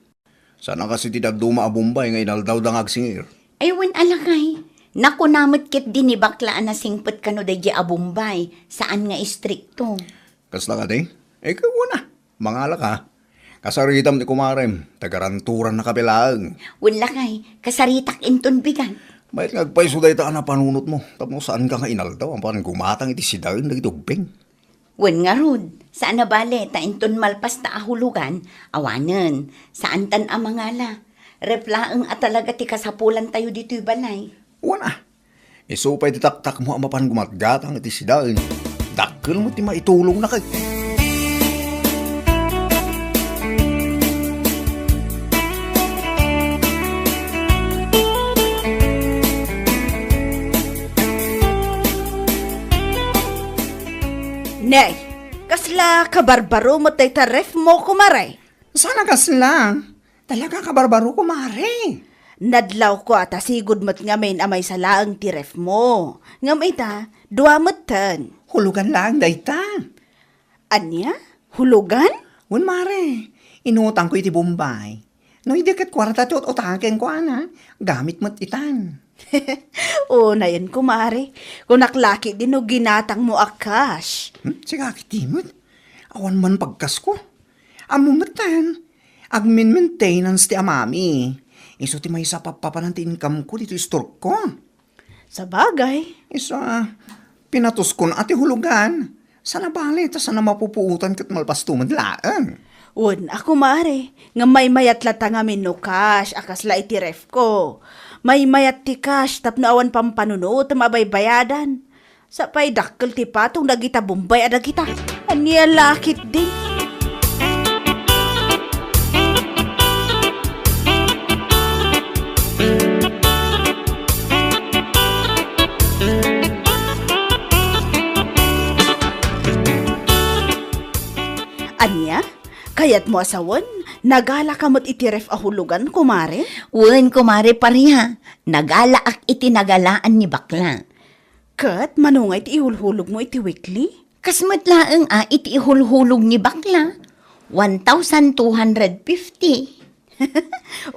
Saan a kas iti dadduma a Bombay nga inaldawda nga agsingir. Ay, wen a lakay. Nakuna met ketdi ni bakla a nasingpet kano daydiay a Bombay. Saan nga istrikto. Kasta kadi? Eh, kuna. Mangalaka. Kasaritam ni kumarem. Tagaranturan na kape laeng. Wen lakay. Kasaritak inton bigat. Mayat nga agpayso dayta a napanunotmo. Tapno saanka nga inaldaw. Apan gumatang iti sidaen dagiti ubbing. Wen ngarud, saan a bale ta inton malpasta a hulugan, awanen, saantan a mangala. Ref laeng a talaga ti kasapulantayo ditoy balay. Wen a, isu pay ti taktakmo a mapan gumatgatang iti sidaen. Dakkel met ti maitulongna ket. Nay, kasla kabarbaro met dayta ref mo, kumare? Saan a kasla? Talaga kabarbaro, kumare. Nadlawko a ta sigud met ngamin a maysa laeng ti ref mo. Ngem ita, dua metten. Hulugan laeng dayta. Ania? Hulugan? Wen, mare. Inutangko iti Bombay. No idi ket kuarta ti ut-utaken, kuana, gamit met itan. Unayen, kumare. Kunak laketdi no ginatangmo a cash. Hmm? Sika ketdi met. Awan man pagkasko. Ammo metten, agmin-maintenance ti amami. Isu ti maysa a pappapanan ti income ko ditoy store ko. Sabagay. Isu a, pinatuskon a ti hulugan. Saan a bale, ta saan a mapupuotan ket malpasto met laeng. Wen a, kumare, nga maymayat latta ngamin no cash a kasla iti ref ko. Maymayat ti cash tapno awan pampanunotem a baybayadan. Sa pay dakkel ti patong dagita Bombay a dagita. Ania la ketdi? Ania? Kayatmo a sawen? Nagalaka met iti ref a hulugan, kumare? Wen, kumare Paria. Nagalaak iti nagalaan ni bakla. Ket mano nga iti ihulhulogmo iti weekly? Kas met laeng a iti ihulhulog ni bakla, one thousand two hundred fifty.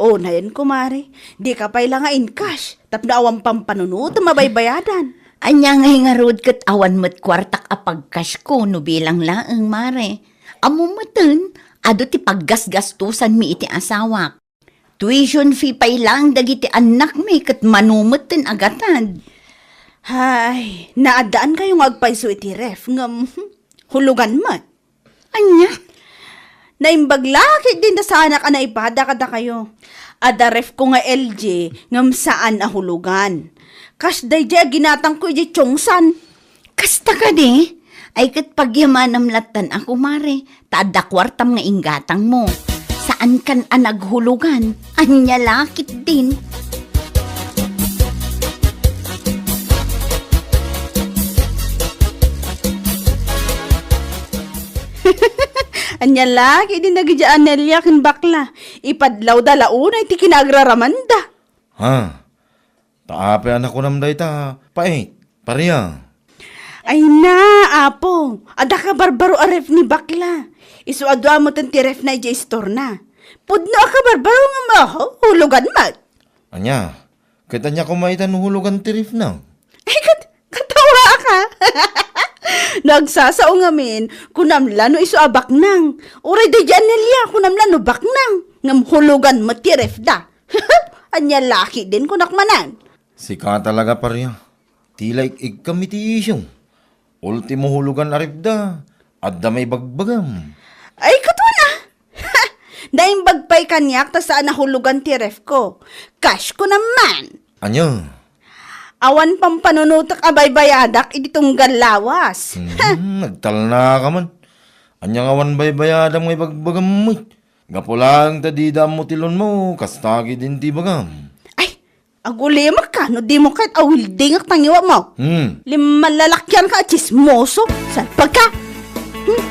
Unayen, kumare, dika pay la nga in-cash tapno awan pampanunotem a baybayadan. Ania ngay ngarud ket awan met kuartak a pag-cash ko no bilang laeng, mare. Ammo metten, adu ti paggasgastosanmi iti asawak. Tuition fee pay laeng dagiti annakmi ket mano metten a gatad. Hay, naaddaankayo nga agpayso iti ref, ngem, hmm, hulugan met. Ania? Naimbag la ketdin ta saanak a naipada kadakayo. Adda ref ko nga L G, ngem saan a hulugan. Kas daydiay a ginatangko idiay Chongsan. Kasta kadi? Ay ket pagyamanam lattan a, kumare, ta adda kuartam nga inggatangmo. Saankan a naghulugan, ania la ketdin. Ania la ketdin dagidiay a Nelia ken bakla, ipadlawda la unay ti kinaagraramanda. Ha? Ta apay a nakunam dayta, pait, Paria? Ay na, Apo, adda kabarbaro a ref ni bakla. Isu a dua metten ti refna idiay istorna. Pudno a kabarbaro nga ma-, hulugan met. Ania? Ket ania koma ita no hulugan ti refna? Ay, kat-, katawaak. No agsasao ngamin, kunam la no isu a baknang. Uray daydiay a Nelia, kunam la no baknang. Ngem hulugan met ti refda. Ania la ketdin, kunak manen. Sika talaga, Paria. Ti la ik-ikkam iti isyu. Ultimo hulugan a refda, adda maibagbagam. Ay, ket wen a! Naimbag pay kaniak ta saan a hulugan ti ref ko. Cash ko naman. Ania? Awan pampanunotek a baybayadak iti tunggal lawas. Hmm, nagtalnaka man. Ania nga awan baybayadam nga ibagbagam met? Gapu laeng ta dida ammo ti loan mo, kasta ketdin ti ibagam. Ay, agulimek ka no dimo ket awildingek ta ngiwatmo. Hmm. Limmalalakian ka a tsismoso. Salpag ka. Hmm.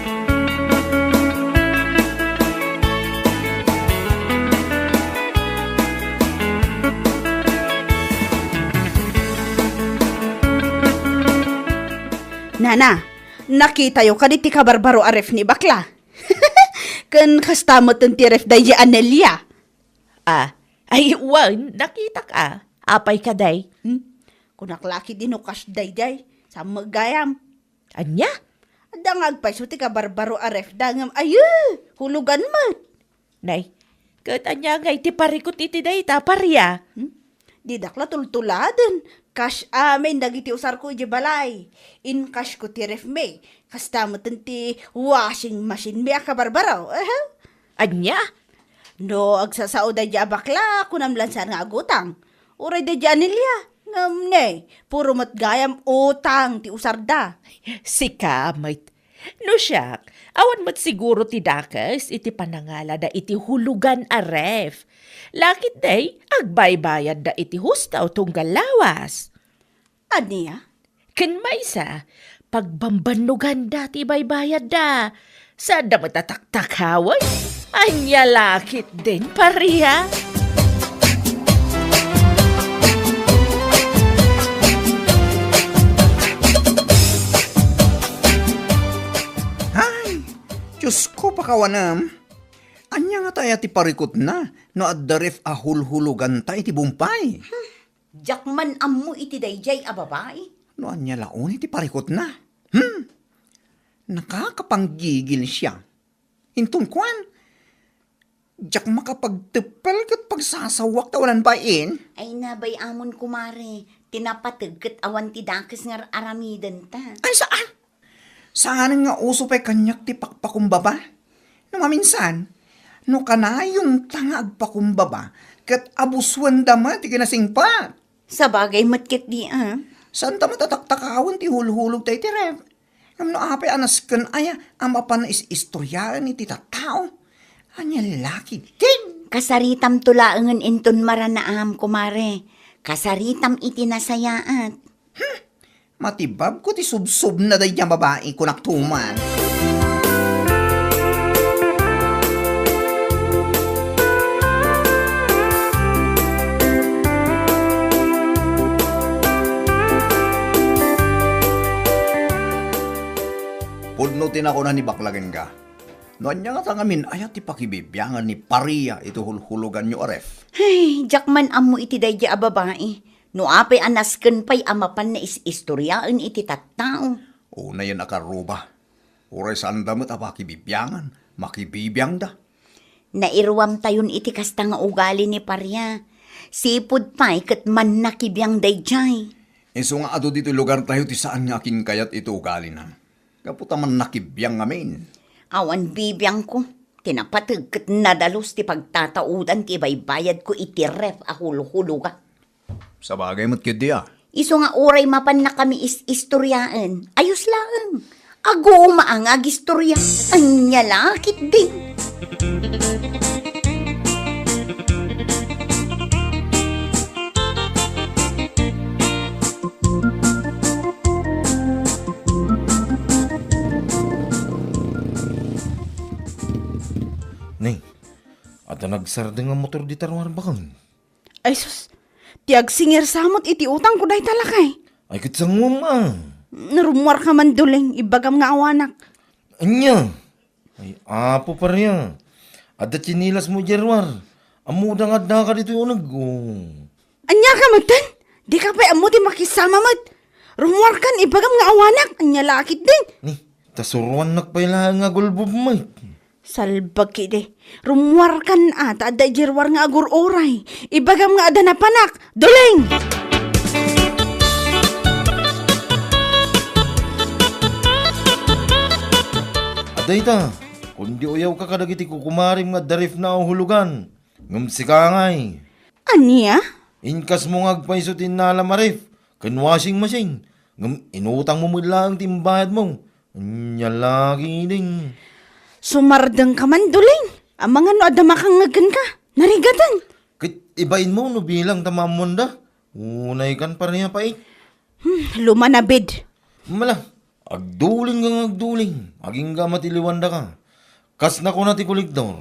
Nana, nakitayo kadi ti kabarbaro a ref ni bakla? Ken kasta met ti ref daydi Anelia. Ah, ay, wen, nakitak a. Apay kadi? Hmm? Kunak la ketdi no kas daydi. Saan met gayam? Ania? Adda nga agpayso ti kabarbaro a ref da ngem, ayo, hulugan met. Nay, ket ania ngay ti parikut iti dayta, Paria? Hmm? Didak la tultuladen. Kas amin dagiti usarko idiay balay. Inkasyo ti ref mi. Kasta met ti washing machine mi a kabarbaro. Aha. Ania? No agsasao daydi a bakla, kunam la saan nga agutang. Uray daydi Anelia. Ngem ne, puro met gayam utang ti usarda. Sika met. No siak, awan met siguro ti dakes iti panangalada iti hulugan a ref. Laketdi, agbaybayadda iti husto tunggal lawas. Ania? Ken maysa, pagbambannoganda ti ibaybayadda. Saanda met a taktakawen? Ania la ketdin, Paria? Ay, Diosko, pakawanem. Ania ngata aya ti parikutna no adda ref a hulhuloganta iti bumpay? Diak man ammo iti daydiay a babai. No ania la unay ti parikutna? Hmm? Nakakapanggigil siya. Inton kuan, diak makapagteppel ket pagsasaoak ta awanan bay-in. Ay, nabay-amon, kumare, ti napateg ket awan ti dakes nga ar-aramidenta. Ay, saan? Saanen nga uso pay kaniak ti pakpakumbaba? No maminsan, no kanayonta nga agpakumbaba, ket abusuenda met ti kinasingpet. Sabagay met ketdi, a. Saanta met a taktakawen ti hulhulogta iti ref. Ngem no apay a nasken aya a mapan is-istoriaen iti tattao? Ania la ketdin? Kasaritamto laengen inton maranaam, kumare. Kasaritam iti nasayaat. Hmm. Matibabko ti subsobna daydiay a babai, kunak tuman. Pudno ti nakuna ni bakla kenka. No ania ngata ngamin, aya ti pakibibiangan ni Paria iti hulhuloganyo a ref? Ay, diak man ammo iti daydiay a babai. No apay a nasken pay a mapan nga is-istoriaen iti tattao. Unayen a karruba. Uray saanda met a pakibibiangan, makibibiangda. Nairuamtayon iti kasta nga ugali ni Paria. Sipud pay ket mannakibiang daydiay. Isu nga adu ditoy lugartayo ti saan nga akinkayat iti ugalina. Gapu ta mannakibiang ngamin. Awan bibiangko. Ti napateg ket nadalus ti pagtataudan ti ibaybayadko iti ref a hulhuloga. Sabagay met ketdi a. Isu nga uray mapannakami is-istoriaen, ayos laeng. Aguma nga agistoria. Ania la ketdi? Ni, adda nagsardeng a motor dita ruar baken. Ay sus, ti agsingir sa met iti utangko dayta lakay. Ay, ket sanguem a. Narummuarka man, Duleng, ibagam nga awanak. Ania? Ay, Apo Paria, adda tsinilasmo idiay ruar. Ammoda nga addaka ditoy uneg, o. Ania ka metten? Dika pay ammo ti makisama met. Rummuarkan, ibagam nga awanak. Ania la ketdin? Ni, ta suroannak pay laeng nga agulbub met. Salbag ketdi. Rummuarkan a, ta adda idiay ruar nga agur-uray. Ibagam nga adda napanak. Duleng! Adda ita, kundi uyawka kadagiti kukumarem nga adda refna a hulugan. Ngem sika ngay. Ania? Inkasmo nga agpayso ti innalam a ref ken washing machine. Ngem inutangmo met laeng ti imbayadmo. Ania la ketdin? Sumardengka man, Dulin. Amangan no adda makangngeg kenka. Narigaten. Ket ibainmo no bilang ta maammoanda. Unaykan, Paria, pay. Hmm, lumanabid. Mala, agdulin nga agdulin. Agingga matiliwandaka. Kas nakuna ti kolektor,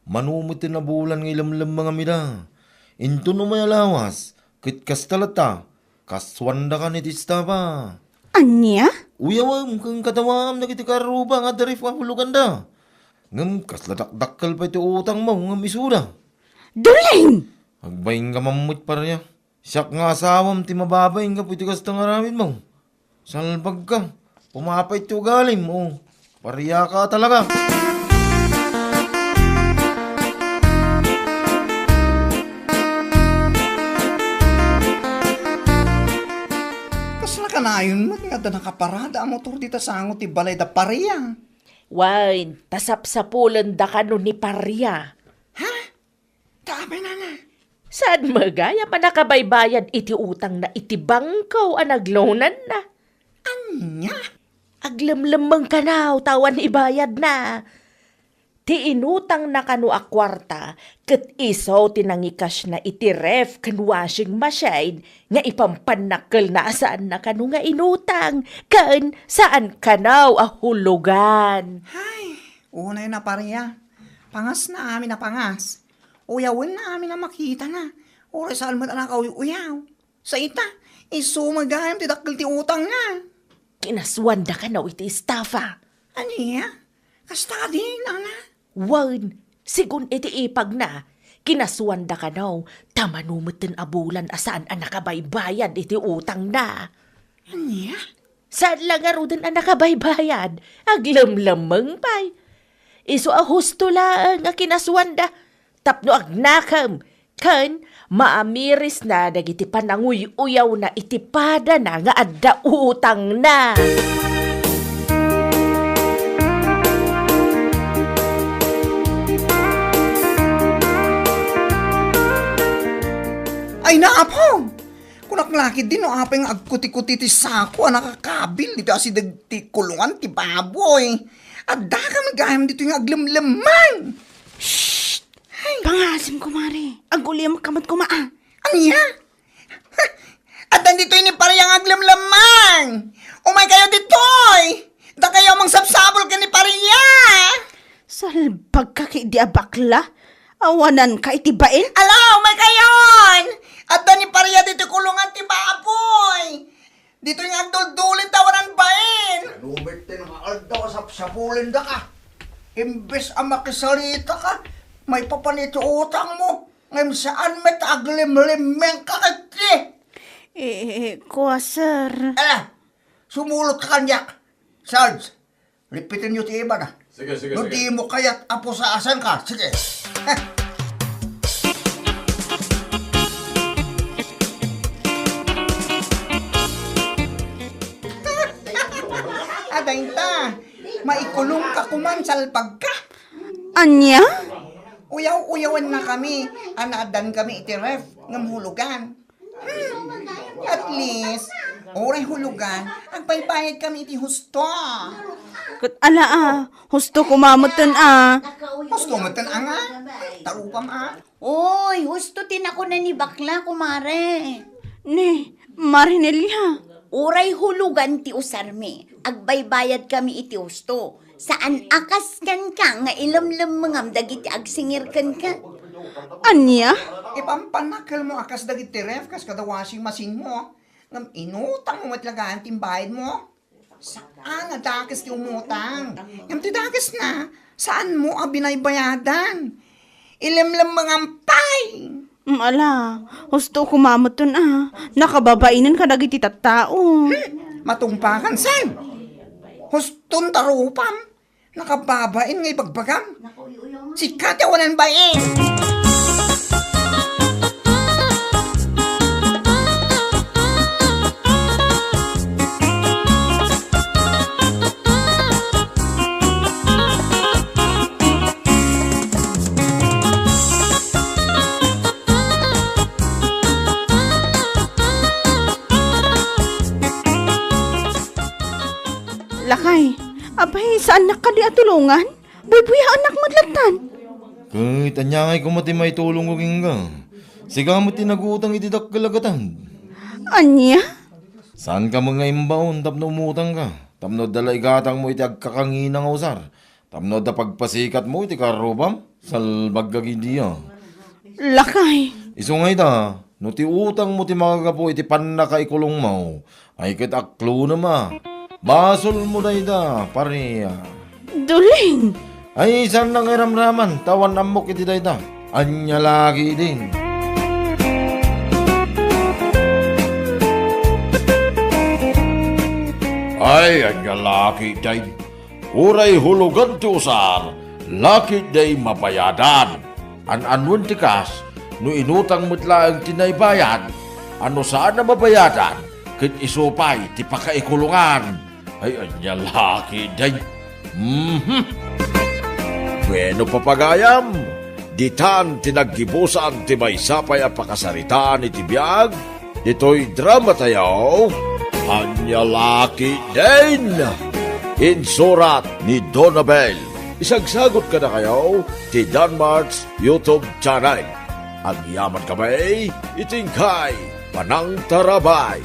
mano met ti nabulan nga ilemlemmengam ida. Inton umay a lawas, ket kasta latta, kasuandakan iti estafa. Ania? Uyawem ken kadawaam dagiti karruba nga adda ref a huloganda. Ngem kasla dakdakkel pay ti utangmo ngem isuda. Dulin! Agbainka man met, Paria. Siak nga asawam ti mababain gapu iti kasta nga aramidmo. Salbagka. Pumapait ti ugalim, o. Pariaka talaga. Kasla kanayon met nga adda nakaparada a motor dita sango ti balay da Paria. Wen, ta sapsapulenda kano ni Paria. Ha? Ta apay, nana? Saan met gayam a nakabaybayad iti utangna iti bangko a nagloananna? Ania? Aglemlemmeng kano ta awan ibayadna. Ti inutangna kano a kuarta ket isu ti nangikasna iti ref ken washing machine nga ipampanna kel na a saanna kano nga inutang ken saan kano a hulugan. Hay, unay na, Paria. Pangasna amin a pangas. Uyawenna amin a makitana. Uray saan met a nakauy-uyaw. Sa ita, isu met gayam ti dakkel ti utangna. Kinasuanda kano iti estafa. Ania? Kasta kadi, nana? Wen, sigun iti ipagna, kinasuanda kano, ta mano metten a bulan a saan a nakabaybayad iti utangna. Ania? Saan la ngaruden a nakabaybayad, aglemlemmeng pay. Isu a husto laeng a kinasuanda tapno agnakem ken maamirisna dagiti pananguy-uyawna iti padana nga adda utangna. Ay, naapog! Kunak la ketdi no apay nga agkutikuti ti sako a nakakabil ditoy asideg ti kulungan ti baboy. Addaka met gayam ditoy nga aglemlemmeng. Shh! Ay. Pangasim, kumare. Agulimek ka met koma, a. Ania? Addan ditoy ni Paria nga aglemlemmeng. Umaykayo ditoy. Dakayo a mangsapsapul ken ni Paria. Salbagka ketdi a bakla. Awananka iti bain. Ala, umaykayon! Adda ni Paria ditoy kulungan ti baboy. Ditoy nga agduldulin ta awanan bain. Ano met ti nga aldaw a sapsapulendaka? Imbes a makisalitaka, maipapan iti utangmo. Ngem saan met aglemlemmengka ketdi. Eh, kua, sir. Ala, sumulotka kaniak. Sarge, lipitenyo ti ibana. Sige, sige, no sige. Dimo kayat a pusasanka, sige. Adayta, maikulongka koman, salbagka. Ania? Uyaw-uyawennakami a naaddaankami iti ref ngem hulugan. Hmm, at least, uray hulugan, agbaybayadkami iti husto. Ket ala, a, husto koma metten, a. Husto metten, a, nga? Tarupam, a. Oy, husto ti nakuna ni bakla, kumare. Ni, Mare Nelia. Uray hulugan ti usarmi, agbaybayadkami iti husto. Saan a kas kenka nga ilemlemmengam dagiti agsingir kenka. Ania? Ipampanakkelmo a kas dagiti ref, kas kada washing machine mo. Ngem inutangmo met laeng ti imbayadmo. Saan a dakes ti umutang. Ngem ti dakesna, saanmo a binaybayadan. Ilemlemmengam pay. Mm, ala, husto koma metten, a. Nakababainen kadagiti tattao. Hmm, matungpakan, saan? Huston tarupam. Nakababain nga ibagbagam. Sika ti awanan bain. Lakay, apay, saannak kadi a tulongan? Buybuyaennak met lattan. Ket ania ngay koma ti maitulongko kenka? Sika met ti nagutang iti dakkel a gatad. Ania? Saanka met nga imbaon tapno umutangka? Tapno adda la igatangmo iti agkakangina nga usar? Tapno adda pagpasikatmo iti karrubam? Salbag ka, Gidia. Lakay. Isu nga ita, no ti utangmo ti makagapu iti pannakaikulongmo, ay ket aklonema. Basolmo dayta, pare. Dulin! Ay, saan nga iramraman, ta awan ammok iti dayta. Ania la ketdin? Ay, ania la ketdin? Uray hulogan ti usar, la ketdi mabayadan. An-anuen ti kas, no inutang met laeng ti naibayad, a no saan a mabayadan, ket isu pay ti pakaikulongan. Ay, ania la ketdin? Mhm. Bueno, papagayam, ditan ti naggibusan ti maysa pay a pakasaritaan iti biag ditoy dramatayo. Ania la ketdin? Insurat ni Donabel. Isagsagot kadakayo ti Danmart's YouTube channel. Agyamankami iti inkay panangtarabay.